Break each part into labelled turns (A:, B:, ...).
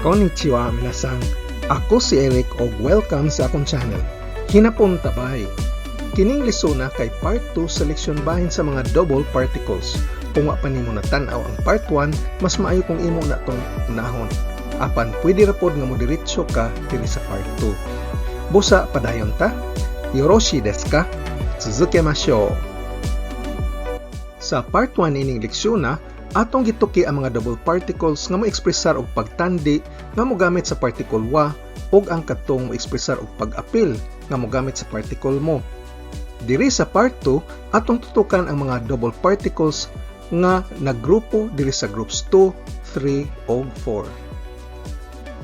A: Konnichiwa, minasan. Ako si Eric og welcome sa akong channel. Hinapon tabay. Kining lesona kay part 2 sa leksyon bahin sa mga double particles. Kung wa pa nimo natan-aw ang part 1, mas maayo kung imo na tong unahon. Apan pwede ra pod nga modiretso ka diri sa part 2. Busa padayon ta. Yoroshi desu ka? Tsuzukemashou. Sa part 1 ining leksyon, atong gituki ang mga double particles nga mo-ekspresar og pagtandi nga mogamit sa particle wa ug ang kadtong mo-ekspresar og pag-apil nga mogamit sa particle mo. Diri sa part 2, atong tutukan ang mga double particles nga naggrupo diri sa groups 2, 3 ug 4.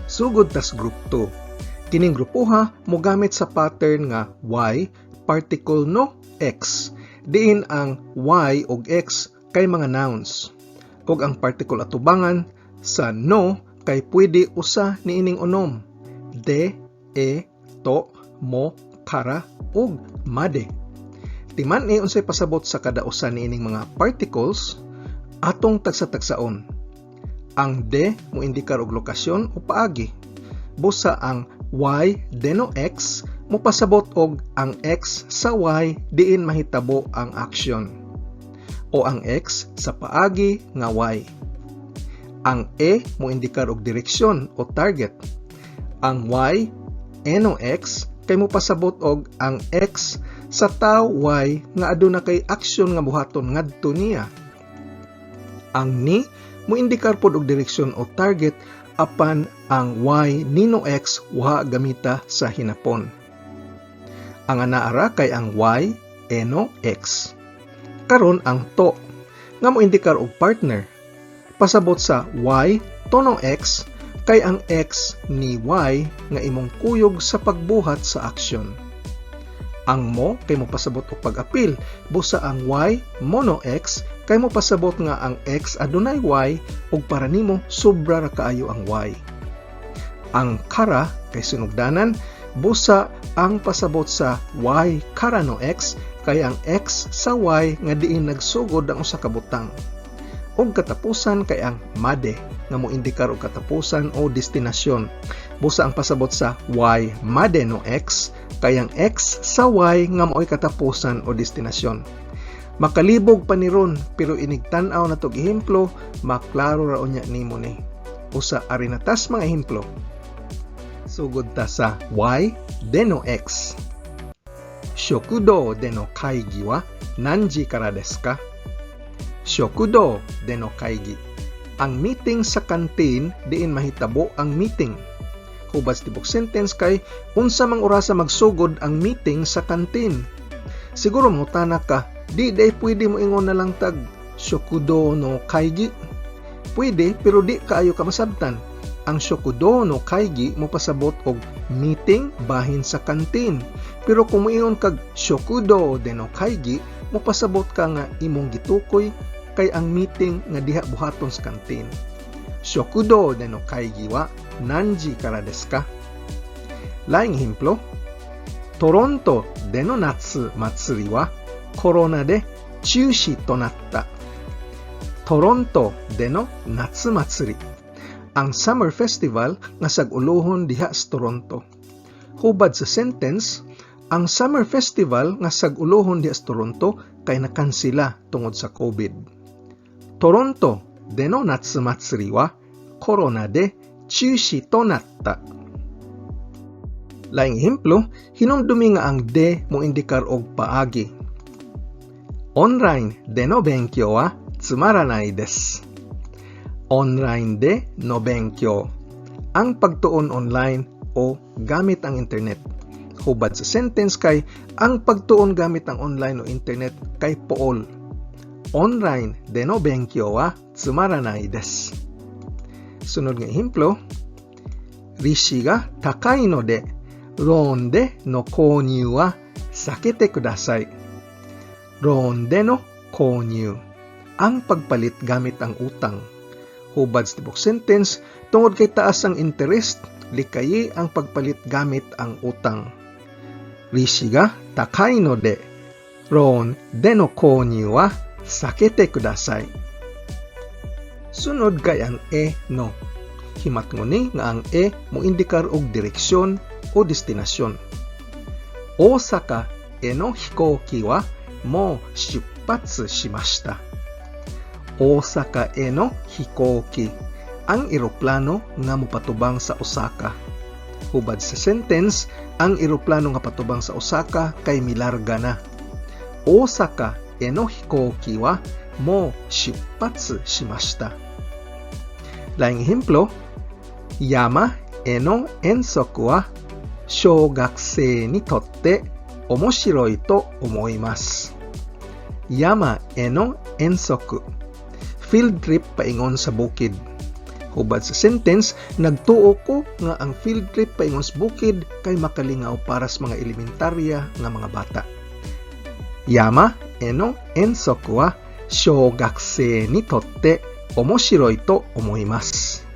A: Sugod tas group 2. Kining grupoha mogamit sa pattern nga y particle no x. Diin ang y ug x kay mga nouns. Ug ang particle atubangan sa no kay pwede usa niining unom: de, e, to, mo, kara ug made. Timan-i unsay pasabot sa kada usa niining mga particles, atong tagsa-tagsaon. Ang de moindikar og lokasyon o paagi. Busa ang y deno x mopasabot og ang x sa y diin mahitabo ang aksyon o ang x sa paagi nga y. Ang e moindikar og direksyon o target. Ang y eno x kay mopasabot og ang x sa tawo y nga aduna kay aksyon nga buhaton ngadto niya. Ang ni moindikar pod og direksyon o target, apan ang y nino x wa gamita sa hinapon. Ang anaa ra kay ang y eno x. Karon ang to nga moindikar og partner. Pasabot sa y tono x kay ang x ni y nga imong kuyog sa pagbuhat sa aksyon. Ang mo kay mopasabot og pag-apil, busa ang y mono x kay mopasabot nga ang x adunay y ug para nimo sobra ra kaayo ang y. Ang kara kay sinugdanan, busa ang pasabot sa y kara no x kay ang x sa y nga diin nagsugod ang usa ka butang. Ug katapusan kay ang made nga moindikar og katapusan o destinasyon. Busa ang pasabot sa y made no x kay ang x sa y nga mao'y katapusan o destinasyon. Makalibog pa ni ron, pero inig tan-aw na tog ehemplo, maklaro ra unya nimo ni. Usa, ari na tas mga ehemplo. Sugod ta sa y deno x. 食堂での会議は何時からですか? 食堂での会議. Ang meeting sa canteen diin mahitabo ang meeting. Hubad sa tibok sentence kay unsa mang orasa magsugod ang meeting sa canteen. Siguro mangutana ka, di diay pwede mo ingon na lang tag 食堂の会議? Pwede, pero di kaayo ka masabtan. Ang 食堂の会議 mopasabot og meeting bahin sa canteen. Pero kung moingon kag 食堂での会議, mopasabot ka nga imong gitukoy kay ang meeting nga diha buhaton sa canteen. 食堂での会議は何時からですか? Laing ehemplo, トロントでの夏祭りはコロナで中止となった。トロントでの夏祭り. Ang summer festival nga sag-ulohon diha sa Toronto. Hubad sa sentence, ang summer festival nga sag-ulohon diha sa Toronto kay nakansela tungod sa COVID. トロントでの夏祭りはコロナで中止となった。Laing ehemplo, hinumdumi nga ang de mo indikar og paagi. オンラインでの勉強はつまらないです。オンラインでの勉強. Ang pagtuon online o gamit ang internet. Hubad sa sentence kay ang pagtuon gamit ang online o internet kay pool. オンラインでの勉強はつまらないです。Sunod nga ehemplo, 利子が高いので、ローンでの購入は避けてください。ローンでの購入. Ang pagpalit gamit ang utang. Hubad sa tibok sentence, tungod kay taas ang interest, likayi ang pagpalit gamit ang utang. 利子が高いので、ローンでの購入は避けてください。Sunod kay ang e no. Himatngon ni nga ang e moindikar og direksyon o destinasyon. 大阪への飛行機はもう出発しました。大阪への飛行機. Ang eroplano nga mopatubang sa Osaka. Hubad sa sentence, ang eroplano nga patubang sa Osaka kay milarga na. 大阪への飛行機はもう出発しました。Laing ehemplo, 山への遠足は小学生にとって面白いと思います。山への遠足. Field trip paingon sa bukid. Hubad sa sentence, nagtuo ko nga ang field trip paingon sa bukid kay makalingaw para sa mga elementarya nga mga bata. 山への遠足は小学生にとって面白いと思います。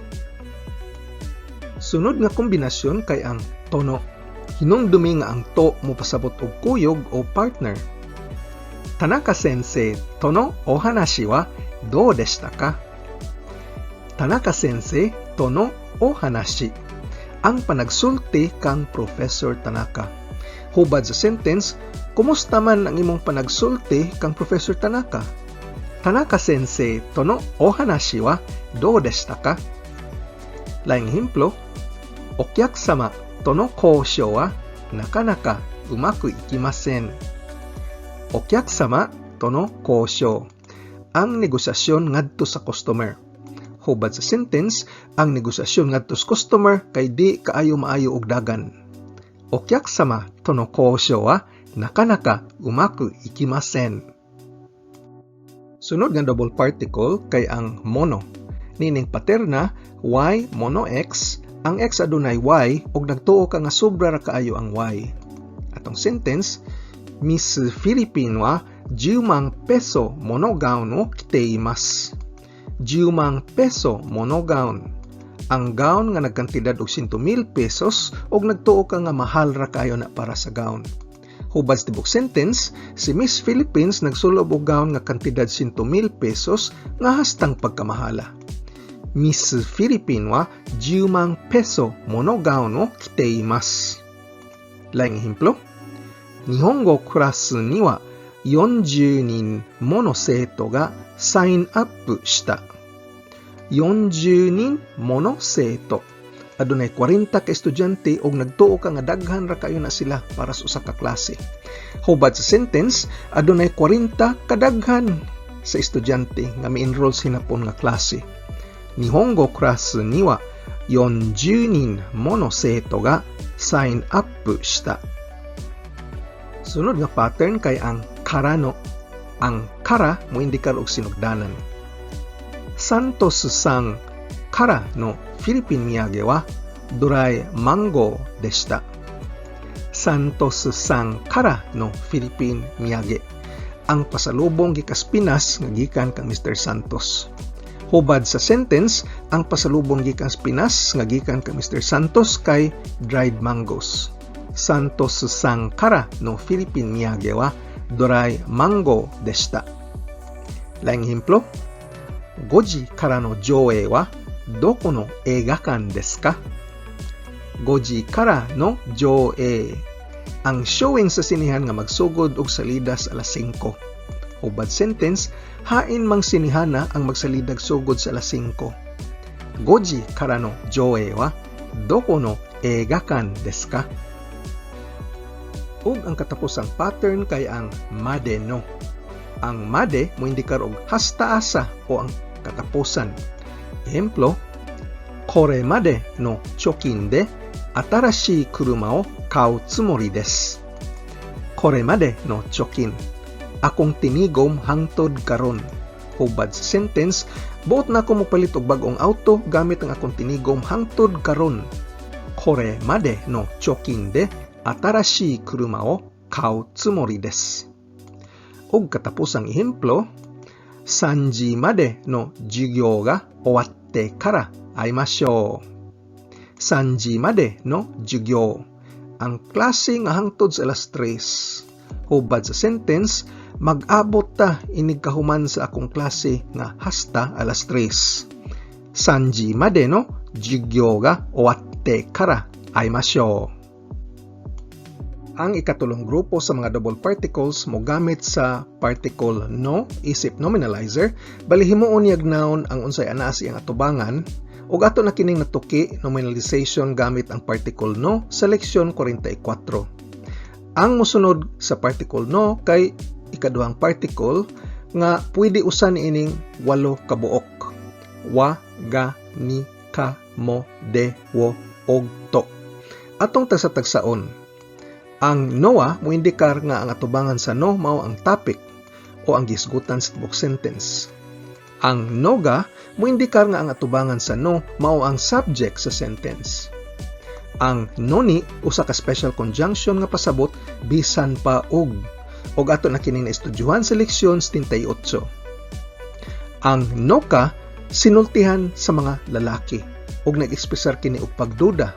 A: Sunod nga kombinasyon kay ang との. Hinumdumi nga ang と mopasabot og kuyog o partner. 田中先生とのお話はどうでしたか？田中先生とのお話. Ang panagsulti kang Professor Tanaka. Hubad sa sentence, kumusta man ang imong panagsulti kang Professor Tanaka? 田中先生とのお話はどうでしたか？ Laing ehemplo, お客様との交渉はなかなかうまくいきません。お客様との交渉. Ang negosasyon ngadto sa customer. Hubad sa sentence, ang negosasyon ngadto sa customer kay di kaayo maayo og dagan. お客様との交渉はなかなかうまくいきません。Sunod nga double particle kay ang もの. Niining paterna, y もの x, ang x adunay y ug nagtuo ka nga sobra ra kaayo ang y. Atong sentence, ミスフィリピンは10万ペソものガウンを着ています。10万ペソものガウン. Ang gown nga nagkantidad og 100,000 pesos ug nagtuo ka nga mahal ra kayo na para sa gown. Hubad sa tibok sentence, si Miss Philippines nagsulob og gown nga kantidad 100,000 pesos nga hastang pagkamahala. ミスフィリピンは10万ペソものガウンを着ています。Laing ehemplo, 日本語クラスには40人もの生徒がサインアップした。40人もの生徒. Adunay 40 ka estudyante og nagtuo ka nga daghan ra kayo na sila para sa usa ka klase. Hubad sa sentence, adunay 40 kadaghan sa estudyante nga mi-enroll sa hinapon nga klase. 日本語クラスには40人もの生徒がサインアップした。Sunod nga pattern kay ang からの. Ang から moindikar og sinugdanan. サントスさんからのフィリピン土産はドライマンゴーでした。サントスさんからのフィリピン土産. Ang pasalubong gikas Pinas nga gikan kang Mr. Santos. Hubad sa sentence, ang pasalubong gikan sa Pinas nga gikan kang Mr. Santos kay dried mangoes. サントスさんからのフィリピン土産はドライマンゴーでした。Laing ehemplo, 5時からの上映はどこの映画館ですか？ 5時からの上映. Ang showing sa sinihan nga magsugod og salida sa alas 5. Hubad sentence, hain mang sinihana ang magsalidag sugod sa alas 5? 5時からの上映はどこの映画館ですか？ Ug ang katapusang pattern kay ang までの. Ang まで moindikar og hasta asa o ang katapusan. Ehemplo, これまでの貯金で新しい車を買うつもりです。これまでの貯金. Akong tinigom hangtod karon. Hubad sa sentence, buot na ako mopalit og bag-ong auto gamit ang akong tinigom hangtod karon. これまでの貯金で新しい車を買うつもりです。Og katapusang ehemplo, 3時までの授業が終わってから会いましょう。3時までの授業. Ang klase nga hangtod sa alas 3. Hubad sa sentence, mag-abot ta inig kahuman sa akong klase nga hasta alas 3. 3時までの授業が終わってから会いましょう. Ang ikatulong grupo sa mga double particles mogamit sa particle no isip nominalizer, bali himuon niyag noun ang unsay anaa sa iyang atubangan, ug ato na kining natuki nominalization gamit ang particle no sa leksyon 44. Ang mosunod sa particle no kay ikaduhang particle nga pwede usa niining walo ka buok: wa, ga, ni, ka, mo, de, wo, og to. Atong tagsa-tagsaon. Ang no wa moindikar nga ang atubangan sa no mao ang topic o ang gisgutan sa tibuok sentence. Ang no ga moindikar nga ang atubangan sa no mao ang subject sa sentence. Ang noni usa ka special conjunction nga pasabot bisan pa og, ug ato na kining naestudyuhan sa leksyon 78. Ang noka sinultihan sa mga lalaki ug nag-ekspresar kini og pagduda.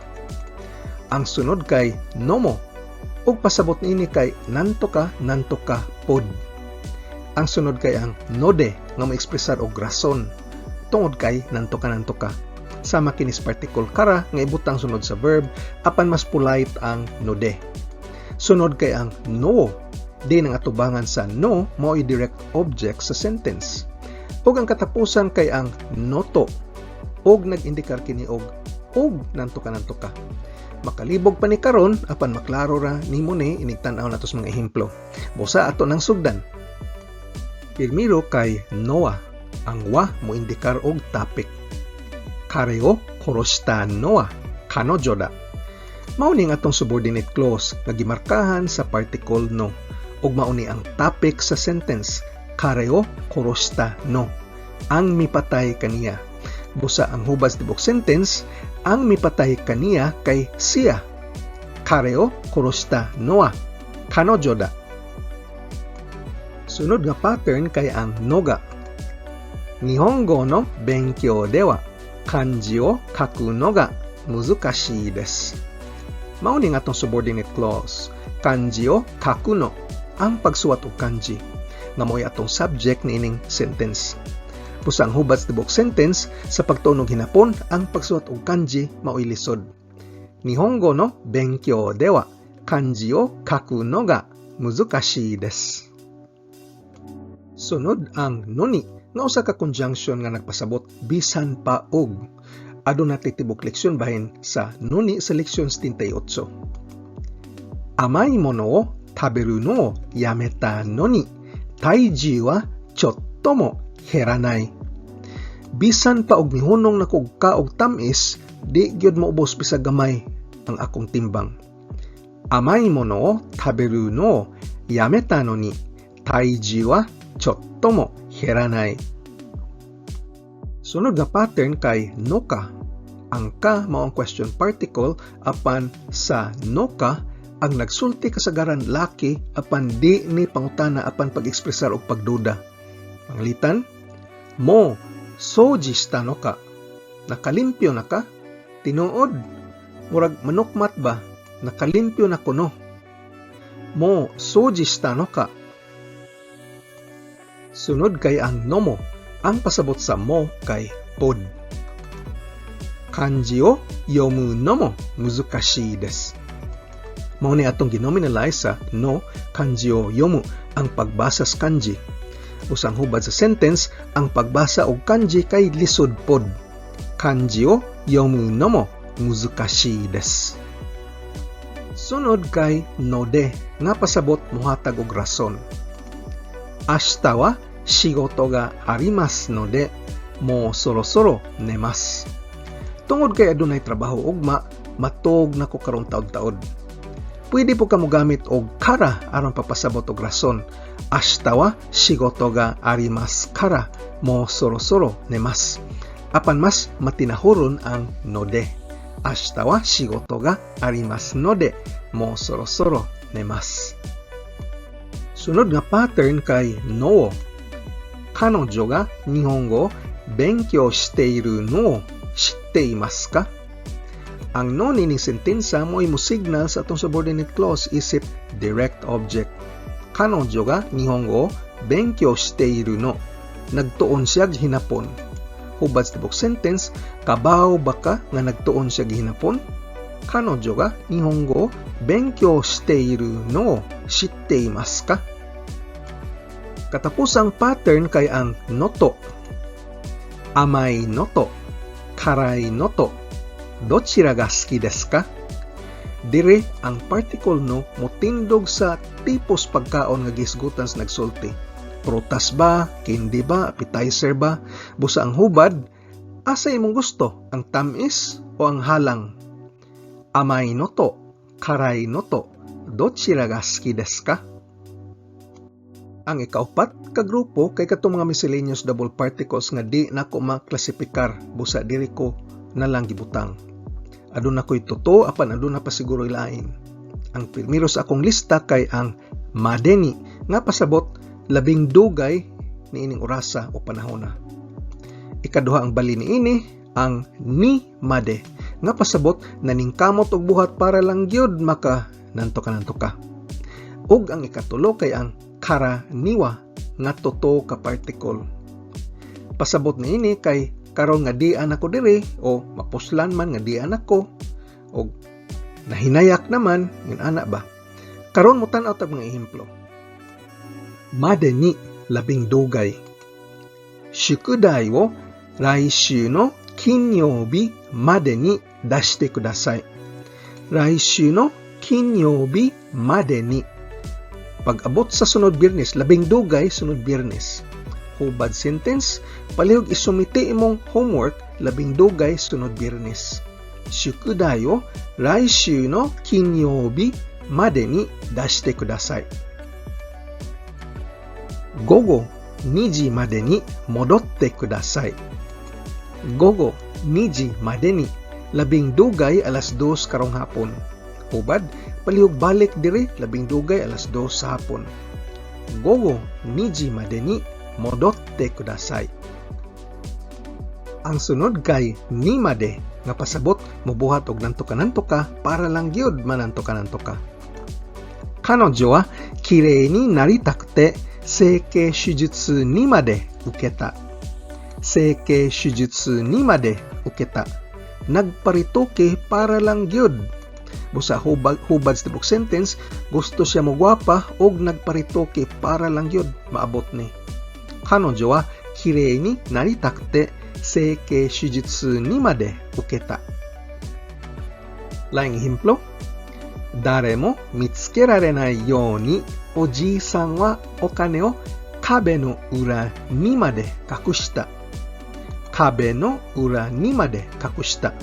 A: Ang sunod kay nomo ug pasabot niini kay nanto ka, nanto ka pod. Ang sunod kay ang node nga moekspresar og rason tungod kay nanto ka, nanto ka. Sama kini sa particle kara nga ibutang sunod sa verb, apan mas polite ang node. Sunod kay ang no, di ang atubangan sa no mao'y direct object sa sentence. Ug ang katapusan kay ang noto ug nag-indikar kini og og nanto ka, nanto ka. Makalibog pa ni karon, apan maklaro ra nimo ni inig tan-aw nato sa mga ehemplo. Busa ato nang sugdan. Primero kay no wa. Ang wa moindikar og topic. 彼を殺したのは彼女だ. Mao ni ang atong subordinate clause nga gimarkahan sa particle no ug mao ni ang topic sa sentence. 彼を殺したの, ang mipatay kaniya. Busa ang hubad sa tibok sentence, ang mipatay kaniya kay siya. 彼を殺したのは彼女だ. Sunod nga pattern kay ang のが. 日本語の勉強では漢字を書くのが難しいです。Mao ni nga atong subordinate clause. 漢字を書くの, ang pagsuwat og kanji nga mao'y atong subject niining sentence. Busa ang hubad sa tibok sentence, sa pagtuon og hinapon, ang pagsuwat og kanji mao'y lisod. 日本語の勉強では漢字を書くのが難しいです。Sunod ang のに nga usa ka conjunction nga nagpasabot bisan pa og. Aduna tay tibok leksyon bahin sa のに sa leksyon 78. 甘いものを食べるのをやめたのに体重はちょっとも減らない。Bisan pa og mihunong na kog kaog tamis, di gyud moubos bisag gamay ang akong timbang. 甘いものを食べるのをやめたのに体重はちょっとも減らない。Sunod nga pattern kay のか. Ang ka mao ang question particle, apan sa のか ang nagsulti kasagaran laki, apan di ni pangutana apan pag-ekspresar og pagduda. Panglitan, もう掃除したのか? Nakalimpyo na ka? Tinuod? Murag manukmat ba? Nakalimpyo na kuno. もう掃除したのか? Sunod kay ang のも. Ang pasabot sa mo kay pod. 漢字を読むのも難しいです。Mao ni atong ginominalize sa no 漢字を読む, ang pagbasa sa kanji. Usang hubad sa sentence, ang pagbasa og kanji kay lisod pod. 漢字を読むのも難しいです。Sunod kay ので nga pasabot mohatag og rason. 明日は仕事がありますので、もうそろそろ寝ます。Tungod kay adunay trabaho ugma, matug na ko karong taod-taod. Pwede pod ka mogamit og から aron papasabot og rason. 明日は仕事がありますから、もうそろそろ寝ます。Apan mas matinahuron ang ので。明日は仕事がありますので、もうそろそろ寝ます。Sunod nga pattern kay のを。彼女が日本語を勉強しているのを知っていますか? Ang no nining sentensa mo'y mo signal sa atong subordinate clause isip direct object. 彼女が日本語を勉強しているの. Nagtuon siya hinapon. Hubad sa tibok sentence, kabaw ba ka nga nagtuon siya gihinapon? 彼女が日本語を勉強しているのを知っていますか? Katapusang pattern kay ang のと. 甘いのと辛いのとどちらが好きですか? Dire ang particle の motindog sa tipos pagkaon nga gisgutan sa nagsulti. Prutas ba, candy ba, appetizer ba? Busa ang hubad, asa imong gusto, ang tamis o ang halang? 甘いのと辛いのとどちらが好きですか? Ang ikaupat ka grupo kay katong mga miscellaneous double particles nga di nako maklasipikar, busa diri ko na lang gibutang. Aduna ko'y tuto apan aduna pa siguro ilain. Ang primero sa akong lista kay ang までに nga pasabot labing dugay niining orasa o panahona. Ikaduha ang bali niini, ang にまで nga pasabot naningkamot og buhat para lang gyud maka nanto ka nanto ka. Ug ang ikatulo kay ang からには nga totoo ka particle. Pasabot niini kay karon nga dian ako diri o mapuslan man nga dian ako o nahinayak naman yun ana ba. Karon mo tan-aw tag mga ehemplo. までに labing dugay. 宿題を来週の金曜日までに出してください。来週の金曜日までに. Pag-abot sa sunod Biyernes, labing dugay sunod Biyernes. Hubad sentence, palihog isumite imong homework labing dugay sunod Biyernes. 宿題を来週の金曜日までに出してください。午後2時までに戻ってください。午後2時までに labing dugay alas 2 karong hapon. Hubad, palihog balik diri labing dugay alas 2 sa hapon. 午後2時までに戻ってください。Ang sunod kay にまで nga pasabot mobuhat og nanto ka para lang gyud mananto ka nanto ka. 彼女は綺麗になりたくて整形手術にまで受けた。整形手術にまで受けた. Nagparitoke para lang gyud. Busa hubad sa tibok sentence, gusto siya mo gwapa og nagparitoke para lang gyud maabot ni. 彼女は綺麗になりたくて整形手術にまで受けた。Laing ehemplo, 誰も見つけられないようにおじいさんはお金を壁の裏にまで隠した。壁の裏にまで隠した。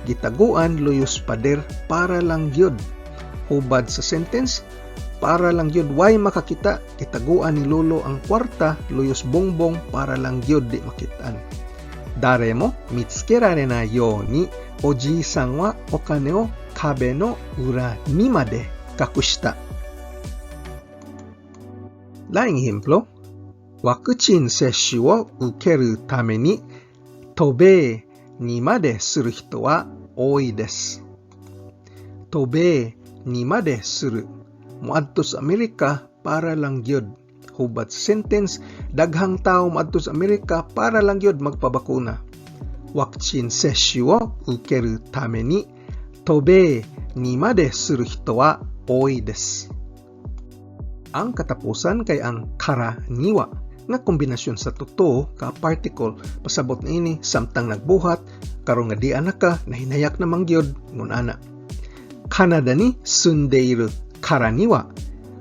A: Gitaguan luyos pader para lang gyud. Hubad sa sentence, para lang gyud way makakita, gitaguan ni Lolo ang kwarta luyos bongbong para lang gyud di makitaan. 誰も見つけられないようにおじいさんはお金を壁の裏にまで隠した。Laing ehemplo, ワクチン接種を受けるために渡米にまでする人は多いです。渡米にまでする. Moadto sa Amerika para lang gyud. Hubad sentence, daghang tao moadto sa Amerika para lang gyud magpabakuna. ワクチン接種を受けるために渡米にまでする人は多いです。Ang katapusan kay ang からには nga kombinasyon sa totoo ka particle. Pasabot niini samtang nagbuhat, karon nga dian na ka, nahinayak na man gyud ngun ana. カナダに住んでいるからには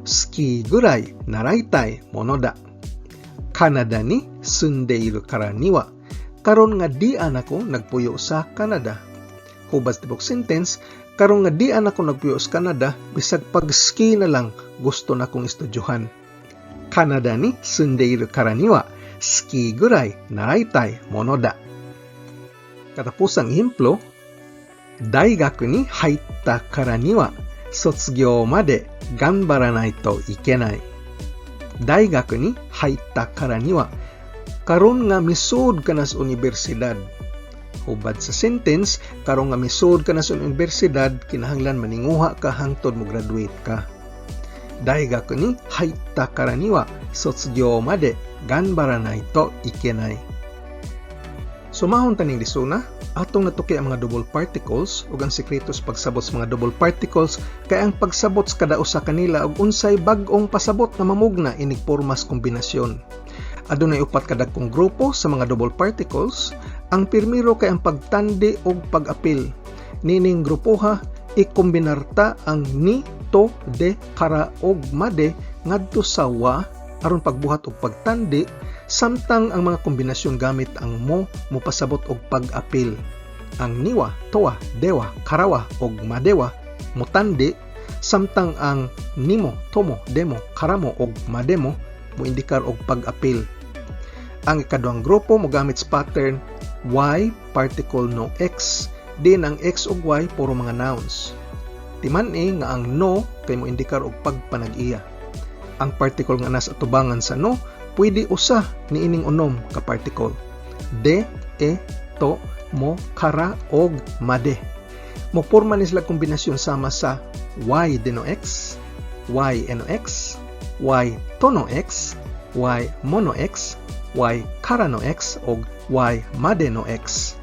A: スキーぐらい習いたいものだ。カナダに住んでいるからには karon nga dian ako nagpuyo sa Canada. Hubad sa tibok sentence, karon nga dian ako nagpuyo sa Canada, bisag pag-ski na lang gusto na kong estudyohan. カナダに住んでいるからにはスキーぐらい習いたいものだ。Katapusang ehemplo, 大学に入ったからには卒業まで頑張らないといけない。大学に入ったからには karon nga misud ka na sa unibersidad. Hubad sa sentence, karon nga misud ka na sa unibersidad, kinahanglan maninguha ka hangtod mo graduate ka. 大学に入ったからには卒業まで頑張らないといけない。Sumahon ta ning lisuna, atong natuki ang mga double particles ug ang sekreto sa pagsabot sa mga double particles kay ang pagsabot sa kada usa kanila ug unsay bag-ong pasabot nga mamugna inig pormas kombinasyon. Adunay upat ka dagkong grupo sa mga double particles. Ang pirmiro kay ang pagtandi ug pag-apil. Nining grupoha, ikombinar ta ang ni, to, de, kara ug made ngadto sa wa aron pagbuhat og pagtandi, samtang ang mga kombinasyon gamit ang mo mopasabot og pag-apil. Ang niwa, towa, dewa, karawa ug madewa motandi, samtang ang nimo, tomo, demo, karamo ug mademo moindikar og pag-apil. Ang ikaduhang grupo mogamit sa pattern Y particle no X, diin ang X ug Y puro mga nouns. Timan-i nga ang no kay moindikar og pagpanag-iya. Ang particle nga nasa atubangan sa no pwede usa niining unom ka particle: de, e, to, mo, kara og made. Moporma ni sila kombinasyon sama sa Y de no X, Y e no X, Y to no X, Y mo no X, Y kara no X og Y made no X.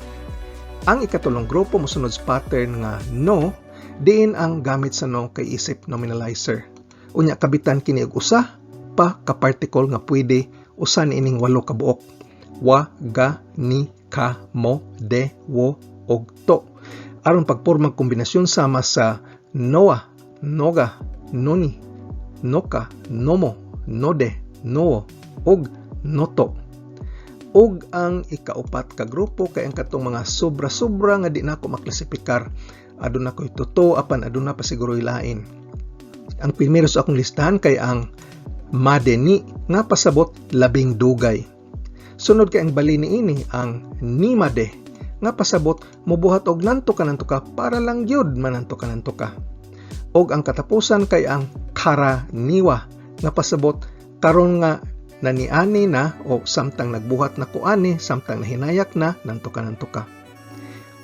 A: Ang ikatulong grupo mosunod sa pattern nga no, diin ang gamit sa no kay isip nominalizer. Unya kabitan kini og usa pa ka particle nga pwede usa niining walo ka buok: wa, ga, ni, ka, mo, de, wo og to, aron pagpormang kombinasyon sama sa noa, noga, noni, noka, nomo, node, noo ug noto. Ug ang ikaupat ka grupo kay ang katong mga sobra-sobra nga di nako maklasipikar. Aduna ko'y totoo apan aduna pa siguro'y lain. Ang primero sa akong listahan kay ang made ni nga pasabot labing dugay. Sunod kay ang bali niini, ang nimade, nga pasabot mobuhat og nanto ka para lang gyud mananto ka nanto ka. Og ang katapusan kay ang karaniwa nga pasabot karon nga naniani na o samtang nagbuhat na ko ani, samtang nahinayak na, nanto ka nanto ka.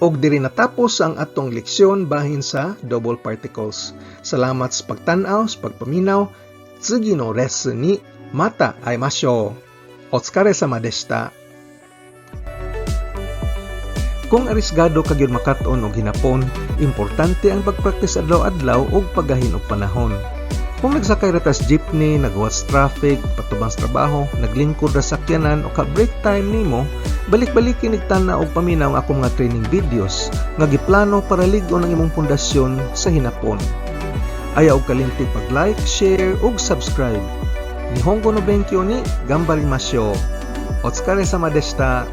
A: Og diri natapos ang atong leksyon bahin sa double particles. Salamat sa pagtan-aw, sa pagpaminaw. 次のレッスンにまた会いましょう。お疲れ様でした。 Kung arisgado ka gyud makat-on og hinapon, importante ang pagpraktis adlaw-adlaw ug paggahin og panahon. Kung nagsakay ra tas jeepney, naghuwat sa traffic, patubang sa trabaho, naglingkod ra sa sakyanan o ka break time nimo, balik-balikin nig tan-aw og paminaw ang akong mga training videos nga giplano para lig-on ang imong pundasyon sa hinapon. Ayaw og kalimti pag-like, share ug subscribe. 日本語の勉強に頑張りましょう。お疲れ様でした。